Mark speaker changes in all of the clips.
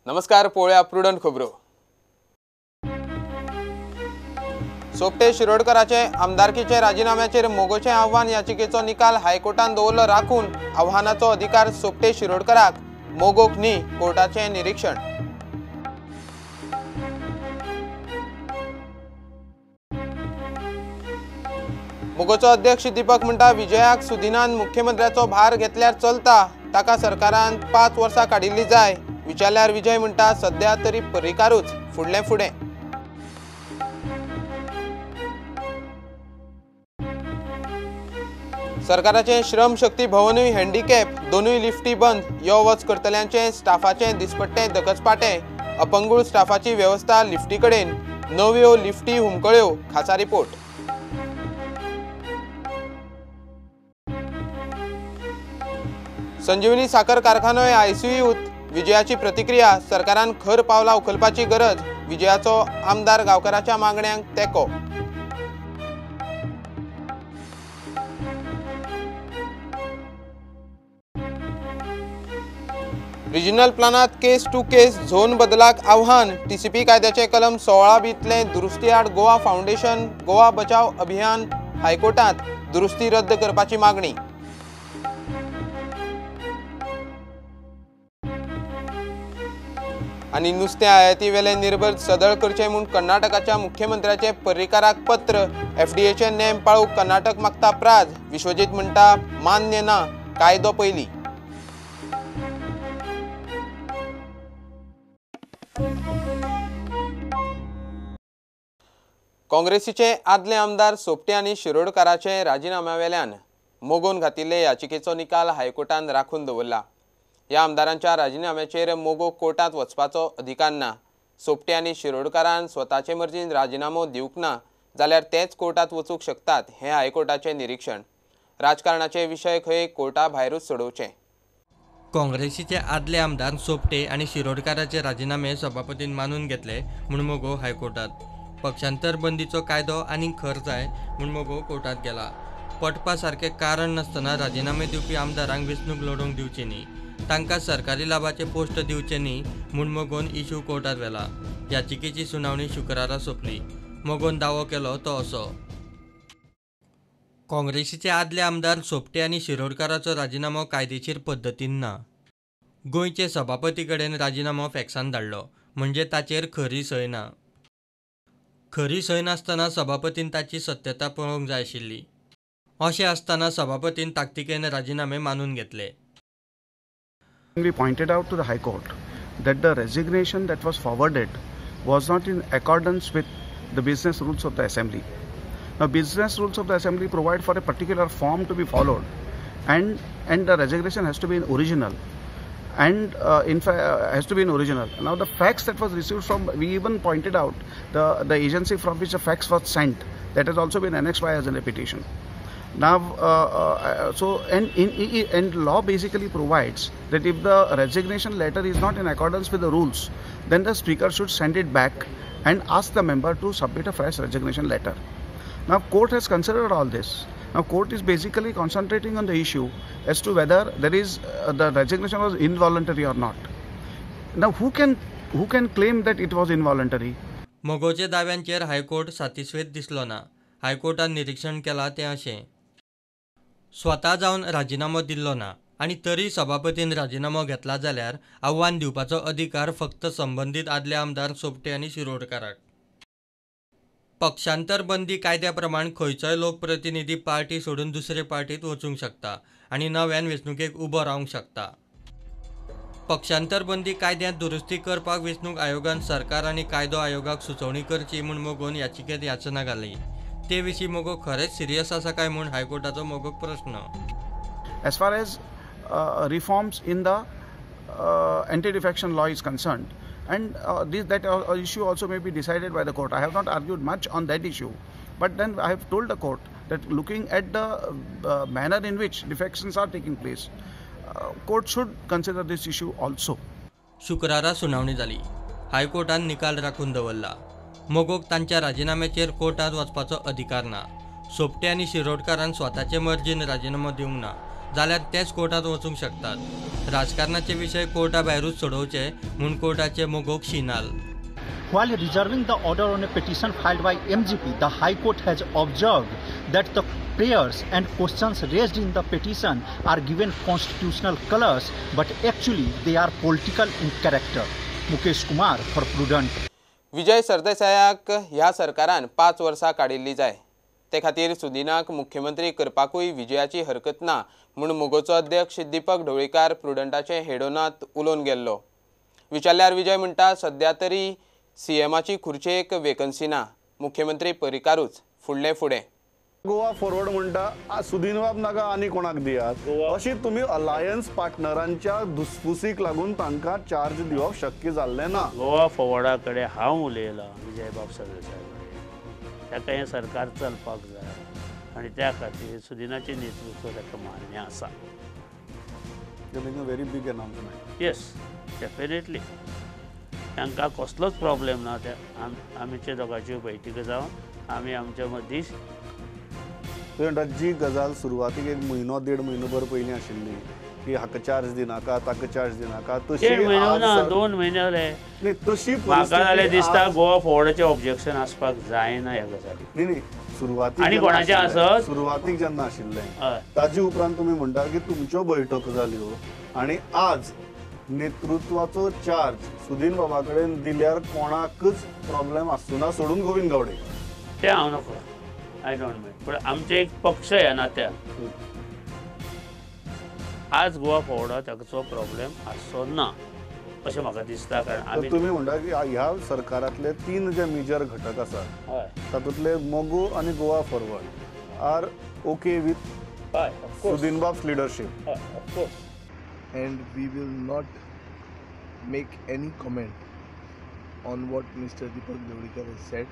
Speaker 1: नमस्कार, पळोवया प्रुडंट खबरो. सोपटे शिरोडकराचे आमदारकीचे राजीनाम्याचेर मोगोचें आव्हान याचिकेचो निकाल हायकोर्टान दवरलो राखून. आव्हानाचो अधिकार सोपटे शिरोडकराक, मोगोक न्ही, कोर्टाचें निरीक्षण. मोगोचो अध्यक्ष दीपक म्हणटा विजयाक सुदिनान मुख्यमंत्र्याचो भार घेतल्यार चलता, ताका सरकारान 5 वर्सां काडिल्ली जाय. विचारल्यार विजय म्हणटा सध्या तरी पर्रीकारूच, फुडलें फुडें. सरकाराचें श्रम शक्ती भवनूय हँडिकॅप, दोनूय लिफ्टी बंद. यो वच करतल्यांचें स्टाफाचें दिसपट्टें दकचपाटें. अपंगूळ स्टाफाची वेवस्था लिफ्टी कडेन, नव्यो लिफ्टी हुमकळ्यो. खासा रिपोर्ट. संजीवनी साखर कारखानोय आयसीयूत, विजयाची प्रतिक्रिया. सरकारान खर पावलां उखलपाची गरज. विजयाचो आमदार गांवकाराच्या मागण्यांक तेंको. रिजनल प्लानात केस टू केस झोन बदलाक आव्हान. टीसीपी कायद्याचे कलम 16 बीतलें दुरुस्ती आड गोवा फावंडेशन, गोवा बचाव अभियान हायकोर्टात दुरुस्ती रद्द करपाची मागणी. आनी नुस्तें आयाती वेले निर्भर सदळ करचें म्हूण कर्नाटकाच्या मुख्यमंत्र्याचें पर्रीकाराक पत्र. एफडीएचे नेम पाळूंक कर्नाटक मागता प्राज. विश्वजीत म्हणटा मान्य ना, कायदो पयलीं. काँग्रेसीचे आदले आमदार सोपटे आनी शिरोडकाराचे राजीनाम्यावेल्यान मोगोन घातिल्ले याचिकेचो निकाल हायकोर्टान राखून दवरला. ह्या आमदारांच्या राजीनाम्याचेर मोगो कोर्टांत वचपाचो अधिकार ना. सोपटे आनी शिरोडकारान स्वताचे मर्जीन राजीनामो दिवंक ना जाल्यार तेच कोर्टांत वचूंक शकतात, हें हायकोर्टाचें निरीक्षण. राजकारणाचे विशय खंय कोर्टा भायरूच सोडोवचे.
Speaker 2: काँग्रेसीचे आदले आमदार सोपटे आनी शिरोडकाराचे राजीनामे सभापतीन मानून घेतले म्हूण मोगो हायकोर्टात. पक्षांतर बंदीचो कायदो आनी खर जाय म्हूण मोगो कोर्टात गेला. पटपा सारकें कारण नासतना राजीनामे दिवपी आमदारांक वेंचणूक लडोवंक दिवची न्ही, तांकां सरकारी लाभाचे पोस्ट दिवचे न्ही म्हूण मोगोन इशू कोर्टात व्हेला. याचिकेची सुनावणी शुक्रारा सोंपली. मोगोन दावो केलो तो असो: काँग्रेसीचे आदले आमदार सोपटे आनी शिरोडकाराचो राजीनामो कायदेशीर पद्दतीन ना. गोंयचे सभापती कडेन राजीनामो फॅक्सान धाडलो म्हणजे ताचेर खरी सय ना. खरी सय नासतना सभापतीन ताची सत्यता पळोवंक जाय आशिल्ली. अशें आसतना सभापतीन ताकतिकेन राजीनामे मानून घेतले.
Speaker 3: We pointed out to the High Court that the resignation that was forwarded was not in accordance with the business rules of the Assembly. Now, business rules of the Assembly provide for a particular form to be followed, and the resignation has to be in original, and in fact has to be in original. Now, the fax that was received from, we even pointed out the agency from which the fax was sent, that has also been annexed by as a petition. Now, and law basically provides that if the resignation letter is not in accordance with the rules, then the speaker should send it back and ask the member to submit a fresh resignation letter. Now, court has considered all this. Now, court is basically concentrating on the issue as to whether there is the resignation was involuntary or not. Now, who can claim that it was involuntary?
Speaker 2: मोगोचे दाव्यांचेर high court सातिस्वेत दिसलो ना. हायकोर्टान निरीक्षण केलां तें अशें: स्वता जावन राजीनामो दिल्लो ना आनी तरी सभापतीन राजीनामो घेतला जाल्यार आव्हान दिवपाचो अधिकार फक्त संबंदीत आदले आमदार सोपटे आनी शिरोडकाराक. पक्षांतर बंदी कायद्या प्रमाण खंयचोय लोकप्रतिनिधी पार्टी सोडून दुसरे पार्टीत वचूंक शकता आनी नव्यान वेंचणुकेक उबो रावंक शकता. पक्षांतर बंदी कायद्यांत दुरुस्ती करपाक वेंचणूक आयोगान सरकार आनी कायदो आयोगाक सुचोवणी करची म्हूण मोगोन याचिकेंत याचना घाली. ते विशीं मोगो खरेंच सिरियस आसा काय म्हूण हायकोर्टाचो मोगोक प्रश्न.
Speaker 3: As far as reforms in the anti-defection law is concerned, and that issue also may be decided by the court. I have not argued much on that issue, but then I have told the court that looking at the manner in which defections are taking place, court should consider this issue also.
Speaker 2: शुक्रारा सुनावणी जाली. हायकोर्टान निकाल राखून दवरला. Mogok तांच्या राजीनाम्याचेर कोर्टांत वचपाचो अधिकार ना. सोपटे आनी शिरोडकारान स्वताचे मर्जीन राजीनामो दिवंक ना जाल्यार तेच कोर्टात वचूंक शकतात. राजकारणाचे विशय कोर्टा भायरूच सोडोवचे म्हूण कोर्टाचे Mogok शिनाल.
Speaker 4: While reserving the order on a petition filed by MGP, the High Court has observed that the prayers and questions raised in the petition are given constitutional colors, but actually they are political in character. Mukesh Kumar for Prudent.
Speaker 1: Vijay सरदेसायाक ह्या सरकारान 5 वर्सां काडिल्ली जाय, ते खातीर सुदिनाक मुख्यमंत्री करपाकूय विजयाची हरकत ना म्हूण मोगोचो अध्यक्ष दीपक ढवळीकार प्रुडंटाचे हेडोनांत उलोवन गेल्लो. विचारल्यार विजय म्हणटा सद्या तरी सीएमाची खुर्चेक वेकन्सी ना, मुख्यमंत्री पर्रीकारूच फुडलें फुडें.
Speaker 5: गोवा फॉरवर्ड म्हणटा सुदिनबाब नाका आनी कोणाक दियात, अशी तुमी अलायन्स पार्टनरांच्या धुसफुसीक लागून तांकां चार्ज दिवप शक्य जाल्लें ना.
Speaker 6: गोवा फॉरवर्डा कडेन हांव उलयलां विजयबाब सरदेसाय कडेन, ताका हें सरकार चलपाक जाय आनी त्या खातीर सुदिनाचें नेतृत्व ताका मान्य आसा.
Speaker 5: Very big announcement.
Speaker 6: Yes, definitely तांकां कसलोच प्रॉब्लेम ना. त्या आमचे दोगांच्यो बैठकी जावन आमी आमच्या मदीं
Speaker 5: म्हणटा जी गजाल सुरवातीक एक म्हयनो देड म्हयनो भर पयलीं आशिल्ली की हाका चार्ज दिनाका ताका चार्ज दिनाका, तशी
Speaker 6: म्हयनो ना 2 म्हयने जाले
Speaker 5: तशी
Speaker 6: म्हाका जाल्यार दिसता गोवा फॉरवर्डाचें ऑब्जेक्शन आसपाक जायना ह्या गजाली.
Speaker 5: न्ही न्ही, सुरवातीक
Speaker 6: आनी कोणाचें आसत
Speaker 5: सुरवातीक जेन्ना आशिल्लें ताजे उपरांत तुमी म्हणटा की तुमच्यो बैठक जाल्यो आनी आज नेतृत्वाचो चार्ज सुदीन बाबा कडेन दिल्यार कोणाकच प्रॉब्लेम आसचो ना सोडून गोविंद गावडे.
Speaker 6: तें हांव नको, I don't mind, पूण आमचे एक पक्ष ह्या नात्यान आज गोवा फॉरवर्डा ताचो प्रॉब्लेम आसचो ना अशें म्हाका दिसता. कारण आमी
Speaker 5: तुमी म्हणटा की ह्या सरकारांतले 3 जे मेजर घटक आसात तातूंतले मगो आनी Goa forward are okay with Sudin Bab's leadership.
Speaker 6: Of course.
Speaker 7: And we will not make any comment on what Mr. Deepak Dhavalikar has said.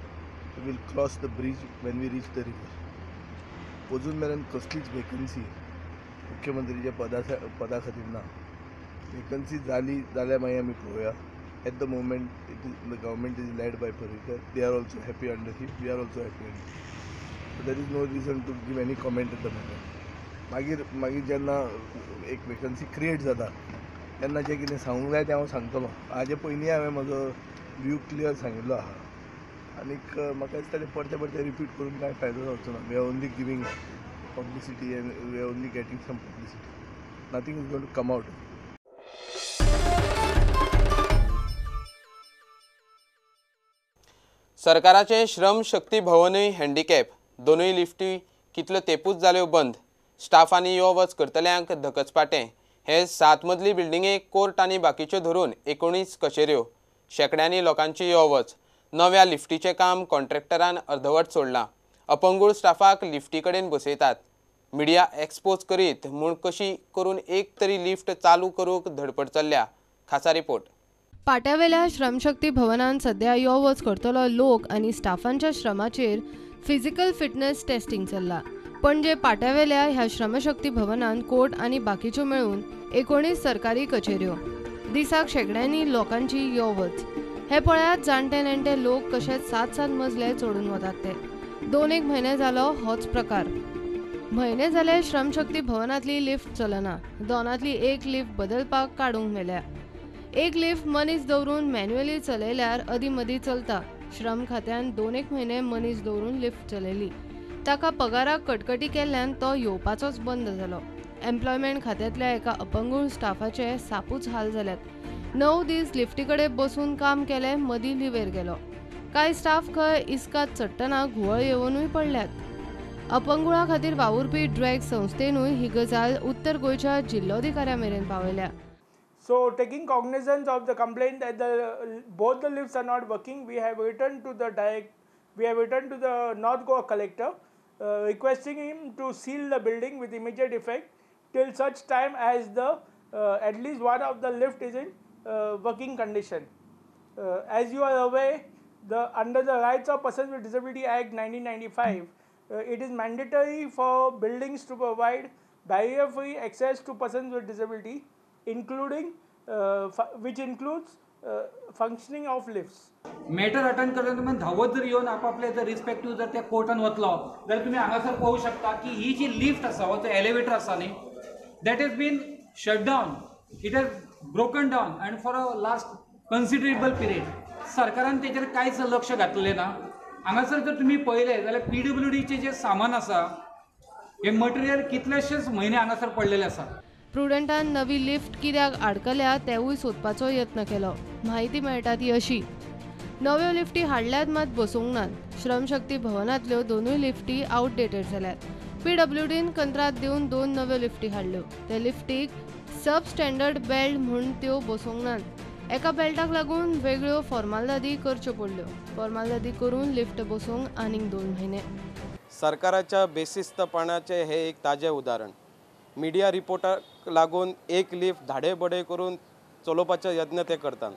Speaker 7: We will cross the bridge when we reach the river. अजून मेरेन कसलीच vacancy मुख्यमंत्रीच्या पदा खातीर ना. Vacancy जाली जाल्यार मागीर आमी पळोवया. At the moment it is the government is led by Parrikar. They are also happy under him, we are also happy under him. There is no reason to give any comment at the moment. मागीर मागीर जेन्ना एक vacancy create जाता तेन्ना जें कितें सांगूंक जाय तें हांव सांगतलो. हाजे पयलीं हांवें म्हजो व्यू क्लियर सांगिल्लो आहा आनीक म्हाका दिसता तें परते परते रिपीट करून कांय फायदो जावचो ना. We are only giving publicity and we are only getting some publicity. Nothing is going to come out.
Speaker 1: सरकाराचें श्रम शक्ती भवनूय हँडिकॅप, दोनूय लिफ्टी कितल्यो तेंपूच जाल्यो बंद, स्टाफ आनी यो वच करतल्यांक धकचपाटें. हे 7 मदली बिल्डिंगेक कोर्ट आनी बाकीच्यो धरून 19 कचेऱ्यो, शेंकड्यांनी लोकांची यो वच. नव्या लिफ्टीचें काम कॉन्ट्रॅक्टरान अर्दवट सोडलां. अपंगूळ स्टाफाक लिफ्टी कडेन बसयतात. मिडिया एक्सपोज करीत म्हूण कशी करून एक तरी लिफ्ट चालू करूंक धडपड चल्ल्या. खासा रिपोर्ट.
Speaker 8: पाट्यावेल्या श्रमशक्ती भवनान सध्या यो वच करतलो लोक आनी स्टाफांच्या श्रमाचेर फिजिकल फिटनेस टेस्टिंग चल्ला. पणजे पाट्यावेल्या ह्या श्रमशक्ती भवनान कोर्ट आनी बाकीच्यो मेळून 19 सरकारी कचेऱ्यो, दिसाक शेंकड्यांनी लोकांची यो वच. हे पळयात जाणटे नेणटे लोक कशे 7-7 मजले चडून वतात ते. 2-1 म्हयने जालो होच प्रकार. म्हयने जाले श्रमशक्ती भवनांतली लिफ्ट चलना. दोनांतली एक लिफ्ट बदलपाक काडूंक मेल्या. एक लिफ्ट मनीस दवरून मॅन्युअली चलयल्यार अदीं मदीं चलता. श्रम खात्यान 2-1 म्हयने मनीस दवरून लिफ्ट चलयली. ताका पगाराक कटकटी केल्ल्यान तो येवपाचोच बंद जालो. एम्प्लॉयमेंट खात्यांतल्या एका अपंगूळ स्टाफाचे सापूच हाल जाल्यात. 9 दीस लिफ्टी कडेन बसून काम केलें, मदीं लिवेर गेलो. कांय स्टाफ खंय इस्काद चडटना घुंवळ येवनूय पडल्यात. अपंगुळा खातीर वावुरपी ड्रॅग संस्थेनूय ही गजाल उत्तर गोंयच्या जिल्लोधिकाऱ्या मेरेन पावयल्या.
Speaker 9: So taking cognizance of the complaint that both the lifts are not working, we have written to the North Goa collector requesting him to seal the building with immediate effect till such time as the at least one of the lift is in working condition. As you are aware, under the Rights of Persons with Disability Act 1995, it is mandatory for buildings to provide barrier-free access to persons with disability, including which includes functioning of lifts.
Speaker 10: Matter attend करतना तुमी धांवत जर येवन आपापले जर respective जर त्या कोर्टान वतलो जाल्यार तुमी हांगासर पळोवंक शकता की ही जी लिफ्ट आसा वा तो एलिवेटर आसा न्ही, That has been shut down, it has broken down and for a last considerable period. सरकारान तेजेर कांयच लक्ष घातलें ना. हांगासर जर तुमी पळयलें जाल्यार पीडब्ल्यूडीचें जें सामान आसा हें मटेरियल कितलेशेच म्हयने हांगासर पडलेलें आसा.
Speaker 8: प्रुडंटान नवी लिफ्ट कित्याक आडकल्या तेवूय सोदपाचो यत्न केलो. म्हायती मेळटा ती अशी, नव्यो लिफ्टी हाडल्यात मात बसोवंक नात. श्रमशक्ती भवनांतल्यो दोनूय लिफ्टी आवटडेटेड जाल्यात. पीडब्ल्यूडीन कंत्राट दिवन 2 नव्यो लिफ्टी हाडल्यो. ते लिफ्टीक सब स्टँडर्ड बेल्ट म्हूण त्यो बसोवंक नात. एका बेल्टाक लागून वेगळ्यो फॉर्मालदादी करच्यो पडल्यो. फॉर्मालदादी करून लिफ्ट बसोवंक आनीक 2 म्हयने.
Speaker 11: सरकाराच्या बेशिस्तपणाचें हें एक ताजें उदाहरण. मिडिया रिपोर्टाक लागून एक लिफ्ट धाडे बडे करून चलोवपाचो यत्न ते करतात,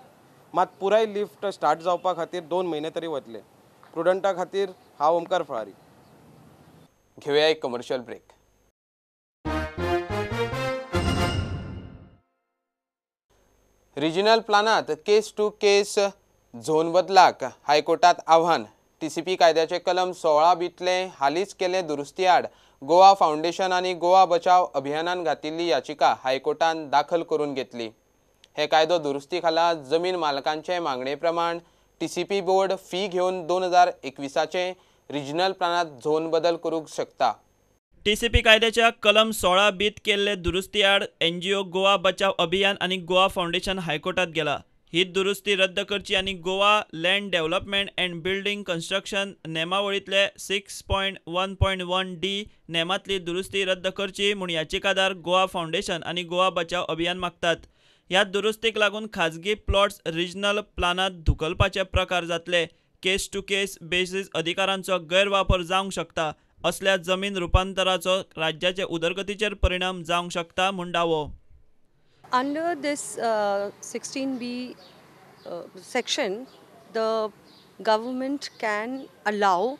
Speaker 11: मात पुराय लिफ्ट स्टार्ट जावपा खातीर 2 म्हयने तरी वतले. प्रुडंटा खातीर हांव ओमकार फळारी.
Speaker 1: घेवया एक कमर्शियल ब्रेक. रिजनल प्लानात केस टू केस झोन बदलाक हायकोर्टात आव्हान. टीसीपी कायद्याचे कलम 16 बीतले हालींच केले दुरुस्ती आड गोवा फावंडेशन आनी गोवा बचाव अभियानान घातिल्ली याचिका हायकोर्टान दाखल करून घेतली. हे कायदो दुरुस्ती खाला जमीन मालकांचे मागणे प्रमाण टीसीपी बोर्ड फी घेवन 2021 रिजनल प्लानात झोन बदल करूंक शकता.
Speaker 12: टीसीपी कायद्याच्या कलम 16 बीत केल्ले दुरुस्ती आड एनजीओ गोवा बचाव अभियान आनी गोवा फावंडेशन हायकोर्टात गेला. ही दुरुस्ती रद्द करची आनी Goa land development and building construction नेमावळींतले 6.1.1D नेमांतली दुरुस्ती रद्द करची म्हूण याचिकादार गोवा फावंडेशन आनी गोवा बचाव अभियान मागतात. ह्या दुरुस्तीक लागून खाजगी प्लॉट्स रिजनल प्लानांत धुकलपाचे प्रकार जातले. केस टू केस बेसीस अधिकारांचो गैरवापर जावंक शकता. असल्या जमीन रुपांतराचो राज्याचे उदरगतीचेर परिणाम जावंक शकता म्हूण दावो.
Speaker 13: Under this 16B section, the government can allow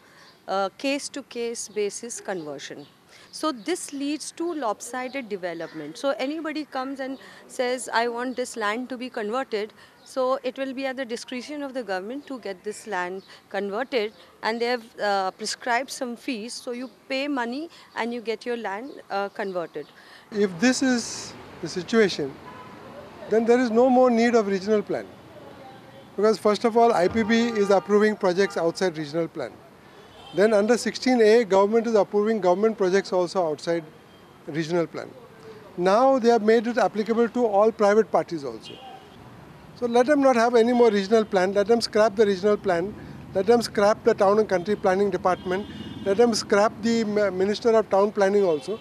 Speaker 13: case-to-case basis conversion. So this leads to lopsided development. So anybody comes and says, I want this land to be converted, so it will be at the discretion of the government to get this land converted, and they have prescribed some fees, so you pay money and you get your land converted.
Speaker 14: If this is the situation, then there is no more need of regional plan. Because first of all, IPB is approving projects outside regional plan. Then under 16A, government is approving government projects also outside regional plan. Now they have made it applicable to all private parties also. So let them not have any more regional plan, let them scrap the regional plan, let them scrap the town and country planning department, let them scrap the Minister of Town Planning also.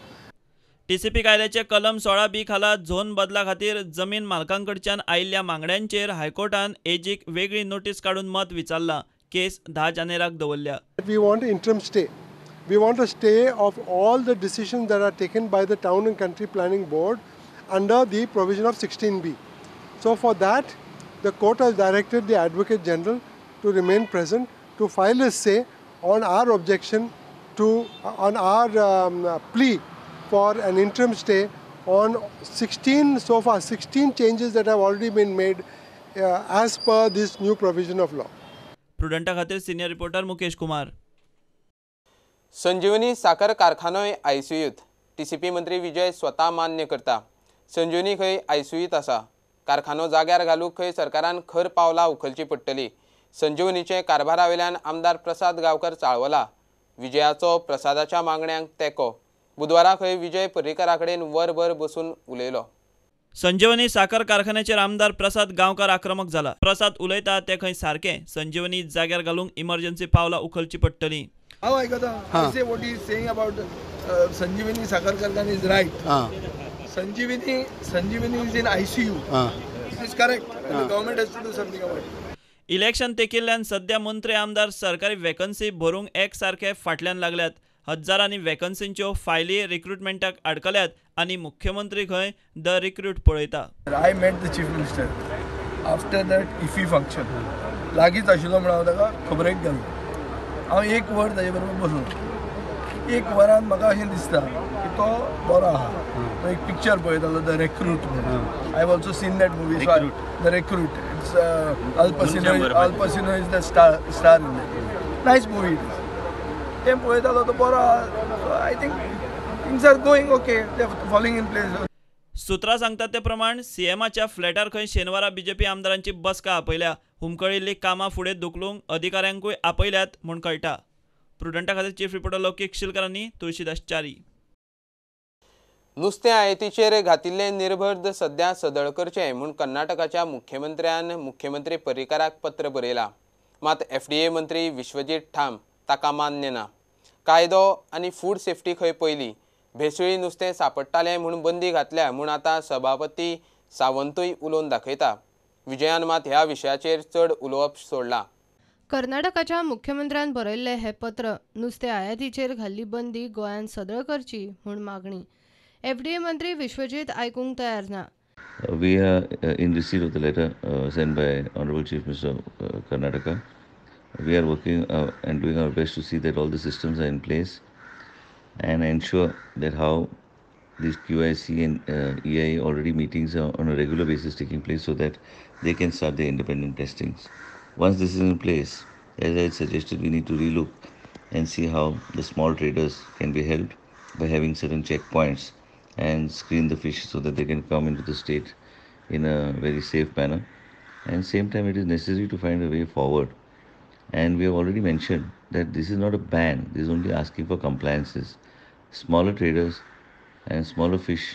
Speaker 12: TCP कायद्याचे कलम 16B खाला zone बदला खातीर जमीन मालकांकडच्यान आयिल्ल्या मागण्यांचेर हायकोर्टान एजीक वेगळी notice काडून मत विचारलां. केस 10 जानेराक दवरल्या.
Speaker 14: We want interim stay. We want a stay of all the decisions that are taken by the Town and Country Planning Board under the provision of 16B. So for that, the court has directed the Advocate General to remain present to file a say on our objection to on our plea for an interim stay on 16, so far 16 changes that have already been made as per this new provision of law.
Speaker 12: प्रुडंटा खातीर senior reporter Mukesh Kumar.
Speaker 1: संजीवनी साखर कारखानोय आयसीयूत. TCP मंत्री विजय स्वता मान्य करता संजीवनी खंय आयसीयूत आसा. कारखानो जाग्यार घालूंक खंय सरकारान खर पावलां उखलची पडटली. संजीवनीचे कारभारावेल्यान आमदार प्रसाद गांवकर चाळवला. विजयाचो प्रसादाच्या मागण्यांक तेंको. बुधवारा खंय विजय पर्रीकरा कडेन वरभर बसून उलयलो.
Speaker 12: संजीवनी साखर कारखान्याचेर आमदार प्रसाद गांवकर आक्रमक जाला. प्रसाद उलयता ते खंय सारकें संजीवनी जाग्यार घालूंक इमर्जन्सी पावलां उखलची पडटली.
Speaker 7: हांव आयकता. I say what is saying about Sanjeevani साखर कारखाना is right. Sanjeevani is in ICU. It is correct. The government has to do something about it.
Speaker 12: Election तेकिल्ल्यान सध्या मंत्री आमदार सरकारी वेकन्सी भरूंक एक सारके फाटल्यान लागल्यात. हजारांनी वेकन्सींच्यो फायली रिक्रुटमेंटाक आडकल्यात आनी मुख्यमंत्री खंय the recruit पळयता.
Speaker 7: I met the chief minister after that IFFI function. लागींच आशिल्लो म्हणून हांव ताका खबरेक गेलो. हांव एक वर ताजे बरोबर बसलो. एक वरान म्हाका अशें दिसता की तो बरो आहा. तो एक पिक्चर पळयतालो the recruit म्हणून. I have also seen that movie the recruit. It's Al Pacino is the star in that. Nice movie it is. तें पळयतालो तो बरो आहा. I think things are going okay, they are falling in place.
Speaker 12: सूत्रां सांगतात ते प्रमाण सीएमाच्या फ्लॅटार खंय शेनवारा बीजेपी आमदारांची बसका आपयल्या. हुमकळिल्लीं कामां फुडें धुकलूंक अधिकाऱ्यांकूय आपयल्यात म्हूण कळटा. प्रुडंटा खातीर चीफ रिपोर्टर लौकीक शिलकरांनी तुळशीदास च्यारी.
Speaker 1: नुस्तें आयातीचेर घातिल्ले निर्बंध सध्या सदळ करचे म्हूण कर्नाटकाच्या मुख्यमंत्र्यान मुख्यमंत्री पर्रीकाराक पत्र बरयलां. मात एफडीए मंत्री विश्वजीत ठाम ताका मान्य ना. कायदो आनी फूड सेफ्टी खंय पयली, भेसळी नुस्तें सापडटालें म्हूण बंदी घातल्या म्हूण आतां सभापती सावंतूय उलोवन दाखयता. विजयान मात ह्या विशयाचेर चड उलोवप सोडलां.
Speaker 8: कर्नाटकाच्या मुख्यमंत्र्यान बरयल्लें हें पत्र नुस्तें आयातीचेर घाल्ली बंदी गोंयांत सदळ करची म्हूण मागणी. एफडीए मंत्री विश्वजीत आयकूंक तयार ना.
Speaker 15: We are in receipt of the letter sent by Honorable Chief Minister Karnataka. We are working and doing our best to see that all the systems are in place and ensure that how these QIC and EIA already meetings are on a regular basis taking place so that they can start their independent testings. Once this is in place, as I had suggested, we need to relook and see how the small traders can be helped by having certain checkpoints and screen the fish so that they can come into the state in a very safe manner. And same time, it is necessary to find a way forward. And we have already mentioned that this is not a ban, this is only asking for compliances. Smaller traders and smaller fish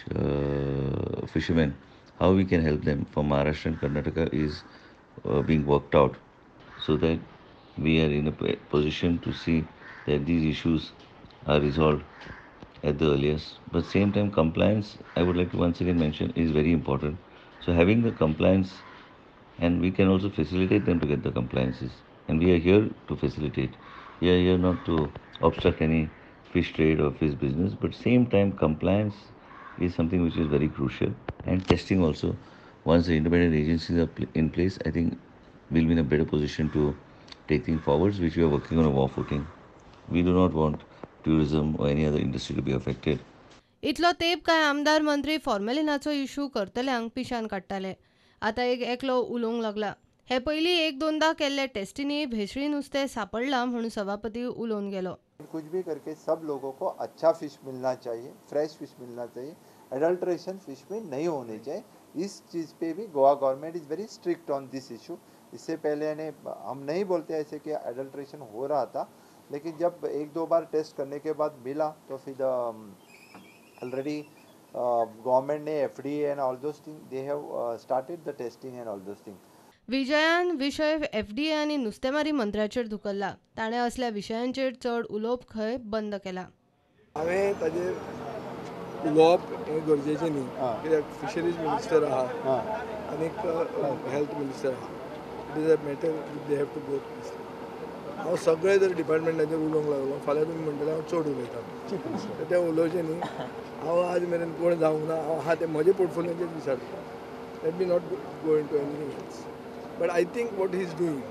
Speaker 15: fishermen, how we can help them from Maharashtra and Karnataka is being worked out, so that we are in a position to see that these issues are resolved at the earliest. But same time, compliance, I would like to once again mention, is very important. So having the compliance, and we can also facilitate them to get the compliances. And we are here to facilitate. We are here not to obstruct any fish trade or fish business, but same time compliance is something which is very crucial. And testing also, once the independent agencies are in place, I think we'll be in a better position to take things forwards, which we are working on a war footing. We do not want tourism or any other industry to be affected.
Speaker 8: इतलो तेप कांय आमदार मंत्री फॉर्मेलिनाचो issue करतल्यांक पिशान काडटाले. आतां एक एकलो उलोवंक लागला. हे पयलीं एक दोनदा केल्ले टेस्टींनी भेसळी नुस्तें सापडलां म्हणून सभापती उलोवन गेलो.
Speaker 16: कुछ भी करके सब लोगों को अच्छा फिश मिलना चाहिए, फ्रेश फिश मिलना चाहिए, एडल्ट्रेशन फिश में नहीं होने चाहिए. इस चीज़ पे भी Goa government is very strict on this issue. इससे पहले यानी हम नहीं बोलते ऐसे कि एडल्ट्रेशन हो रहा था, लेकिन जब एक दो बार टेस्ट करने के बाद मिला तो फिर ऑलरेडी गवर्नमेंट ने FDA and all those thing they have started the testing and all those thing.
Speaker 8: विजयान विशय एफडीए आनी नुस्तेमारी मंत्र्याचेर धुकल्ला. ताणें असल्या विशयांचेर चड उलोवप खंय बंद केला.
Speaker 7: हांवें ताजेर उलोवप हें गरजेचें न्ही, कित्याक फिशरीज मिनिस्टर आहा आनीक हेल्थ मिनिस्टर आहा. It is a matter they have to both. हांव सगळे जर डिपार्टमेंटाचेर उलोवंक लागलो फाल्यां तुमी म्हणटले हांव चड उलयतां, तें उलोवचें न्ही. हांव आज मेरेन कोण जावंक ना, हांव आहा तें म्हजे पोर्टफोलियोचेर विचारता. Let me not go into anything else. But I think what he is doing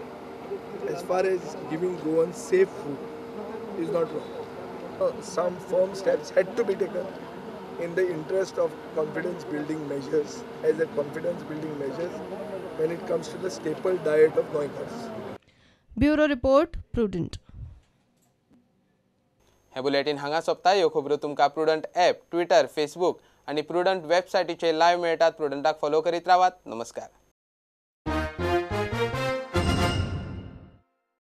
Speaker 7: as far as giving Goan safe food is not wrong. Some firm steps had to be taken in the interest of confidence building measures, as a confidence building measures when it comes to the staple diet of Goenkars.
Speaker 8: Bureau report, Prudent.
Speaker 1: हे bulletin हांगा सोंपता. ह्यो खबरो तुमकां prudent app, Twitter, Facebook आनी prudent वेबसायटीचेर live मेळटात. प्रुडंटाक follow करीत रावात. नमस्कार.